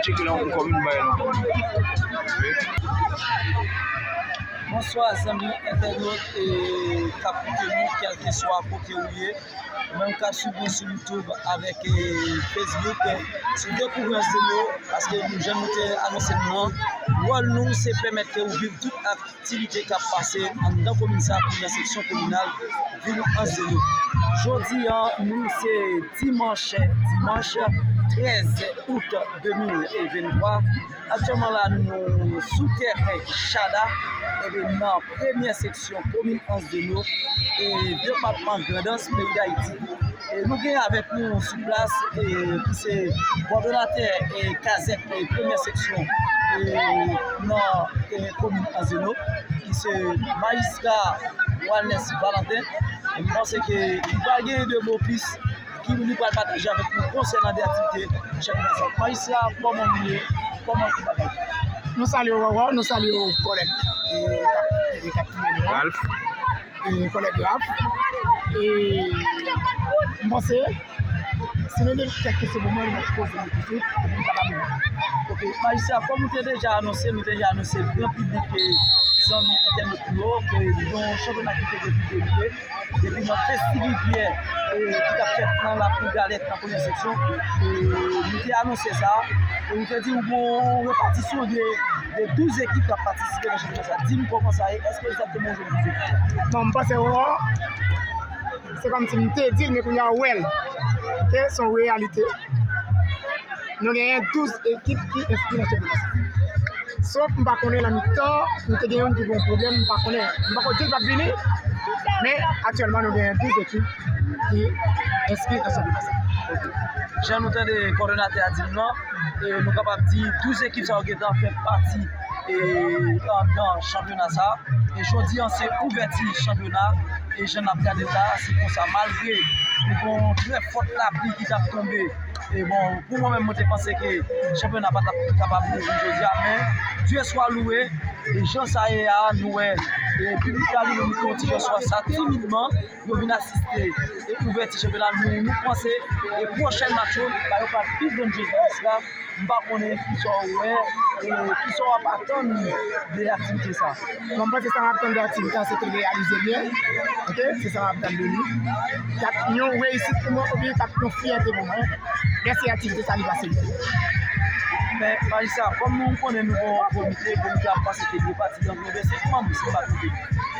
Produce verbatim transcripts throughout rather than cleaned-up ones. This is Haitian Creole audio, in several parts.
Tcheke nan yon kòm, bay nan yon kòm. Bonswa, zanmi entènot, e, k ap koute nou, kèlkeswa kote ou ye. Ou menm k ap swiv nou sou YouTube avèk, e, Facebook, e, sou Dekouvri Anse de Nord, paske nou, jan nou te anonse nou an, wòl nou, se pèmèt ke ou viv tout ak aktivite k ap pase anndan komin sa a, ki nan seksyon kominal vil Anse de Nord. Jodi a, nou se dimanch, dimanch trèz out de mil venntwa. Aktyèlman la, nou sou tèren Chada, ebyen, nan premyè seksyon komin Anse de Nord, e depatman Grandans, peyi Dayiti. E nou gen avèk nou sou plas, e, ki se kòdonatè, e, kazèk, e, premyè seksyon, e, nan, e, komin Anse de Nord, ki se majistra Walnes Valentin. E m panse ke li pral gen de mo plis ki li pral pataje avèk nou konsènan de aktivite chanpyona sa. Majistra, kòman nou ye? Kòman tout bagay? Nou salye w, Roro, nou salye w, kòlèg, e, k ap, e, k ap filme nou an. Ralph. E, kòlèg Ralph. E, m panse, si nou gen kèk kesyon pou mwen, nou poze nou touswit, epi nou kapab repon. Ok, majistra, kòm nou te deja anonse, nou te deja anonse gran piblik, e, zanmi entènot nou yo, ke yon chanpyona ki te depi demare, depi nan Festi Rivyè, e, ki t ap fèt nan Lapli Galèt, nan premyè seksyon, e, nou te anonse sa, e nou te di w gen yon repatisyon de, de douz ekip k ap patisipe nan chanpyona sa. Di m kòman sa ye, èske egzakteman w jwenn douz ekip? Bon, m panse, Roro, se kòmsi m te di l, men kounye a w wè l. Ok, se yon reyalite. Nou genyen douz ekip ki enskri nan chanpyona sa. Sof, m pa konnen nan mitan, nou te gen youn ki gen yon pwoblèm, m pa konnen. M poko di l p ap vini, men aktyèlman nou genyen douz ekip ki enskri nan chanpyona sa. Jan nou tande kòdonatè a di n nan, e nou kapab di douz ekip sa yo gentan fè pati, e, nan, nan chanpyona sa. E jodi a, se ouvèti chanpyona. E jan n ap gade l la, se konsa, malgre te gen yon trè fòt lapli ki t ap tonbe. E bon, pou mwen menm, mwen te panse ke chanpyona pa t ap kapab ouvri jodi a, men Dye swa louwe, e jan sa ye a, nou wè, e piblik la li menm li te yon ti jan swa sa, timidman, yo vin asiste e ouvèti chanpyona. Nou, nou panse, e pwochèn match yo, ba yo pral pi grandyez nan lis la. M pa konnen kisa w wè, e kisa w ap atann de aktivite sa. Bon, m panse sa m ap tann de aktivite a, se ke l reyalize byen. Ok, se sa m ap tann de li. K ap yon reyisit pou mwen, oubyen k ap yon fyète pou mwen. Lè se aktivite sa li pase byen. Men, majistra, kòm nou konnen nou gen yon komite, komite a panse ke li pati nan yon senk manm, si m pa twonpe m.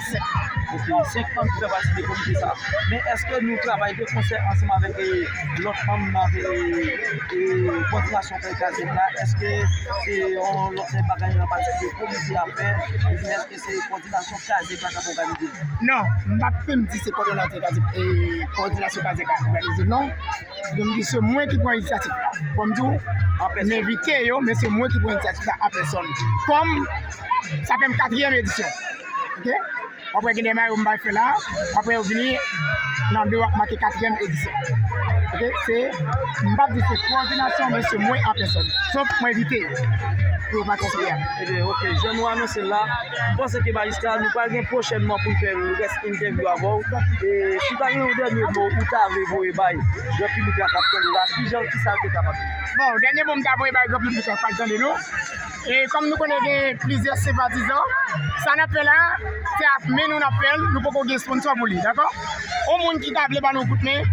Senk. Ok, senk manm ki fè pati de komite sa. Men èske nou travay de konsè ansanm avèk, e, lòt manm nan, e, e, kòdinasyon kay kazèk la? Èske se yon lòt bagay an patikilye komite a fè? Oubyen èske se kòdinasyon kazèk la k ap òganize l? Non, m p ap menm di se kòdonatè kazèk, e, kòdinasyon kazèk la k òganize l, non. Donk, se mwen ki pran inisyativ la. Kòm di w, m envite yo, men se mwen ki pran inisyativ la an pèsòn. Kòm sa fè m katriyèm edisyon. Ok? W ap wè gen de mayo m bay fè la, w ap wè yo vini nan de w ap make katriyèm edisyon. Ok? Se, m p ap di se kowòdinasyon, men se mwen an pèsòn. Sof mwen envite yo pou yo patisipe a. Ebyen, ok, jan nou anonse l la, m panse ke majistra, nou pral gen pwochènman pou n fè rès entèvyou avè w. E si w ta gen yon dènye mo ou ta vle voye bay gran piblik la k ap tande la, kijan, kisa l te kapab di? Bon, dènye mo m ta voye bay gran piblik la k ap tande nou, e kòm nou konnen gen plizyè senpatizan, sa n ap fè la, se ak men nou n ap fè l, nou poko gen sponsò pou li, dakò? Yon moun ki ta vle ba nou kout men,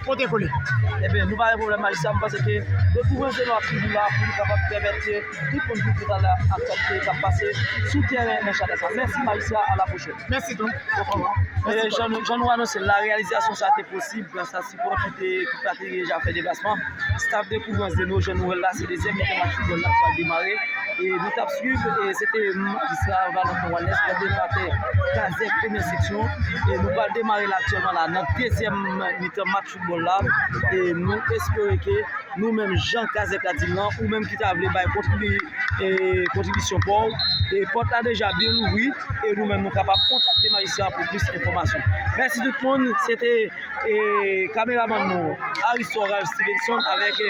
pote kole. Ebyen, nou pa gen pwoblèm, majistra, m panse ke Dekouvri Anse de Nord ap toujou la pou nou kapab pèmèt ke tout moun vin pran aktyalite k ap pase sou tèren nan Chada sa. Mèsi, majistra, a la pwochèn. Mèsi tou. E jan nou, jan nou anonse l la, reyalizasyon sa te posib gras a sipò tout ekip la te deja fè deplasman. Staf Dekouvri Anse de Nord, jan nou wè l la, se dezyèm mitan match foutbòl la k pral demare. E nou t ap swiv, e se te majistra Valentin Walnes, kòdonatè kazèk premyè seksyon. E nou pral demare la aktyèlman la, nan dezyèm mitan match foutbòl la. E nou espere ke nou menm, jan kazèk la di l lan, ou menm ki ta vle bay kontribi-, e, kontribisyon pa w, e pòt la deja byen louvri, e nou menm nou kapab kontakte majistra pou plis enfòmasyon. Mèsi tout moun, se te, e, kameramann nou, Aristor Ralph Stevenson, avèk, e,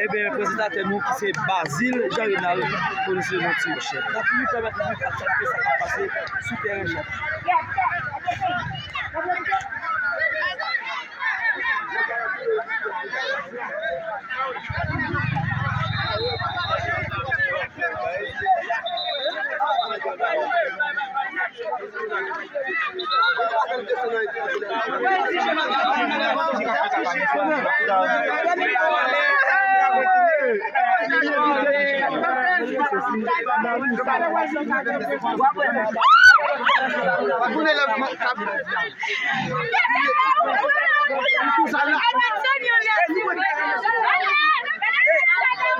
ebyen, prezantatè nou ki se Bazil Jean Renald, pou nou se yon ti rechèch. N ap toujou pèmèt nou aktyalite sa k ap pase sou tèren chak. Thank you.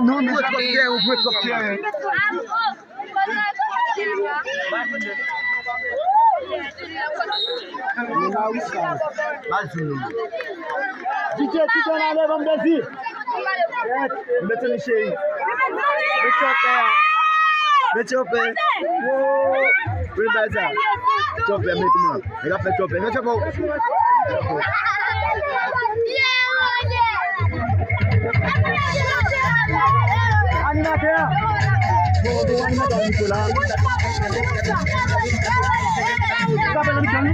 Nou, nou twòp teren, nou jwe twòp teren. Mal sou nou. D J, kite n ale, ban m dezi. Mete li, cheri. Mete yo fè. Mete yo fè. Wi, bay sa. Chòpè, mete mwen. Nèg ap fè chòpè. Mete chòpè. Animatè a. Bon, bon, animatè a, Nicolas. Sa fè nan mitan, wi.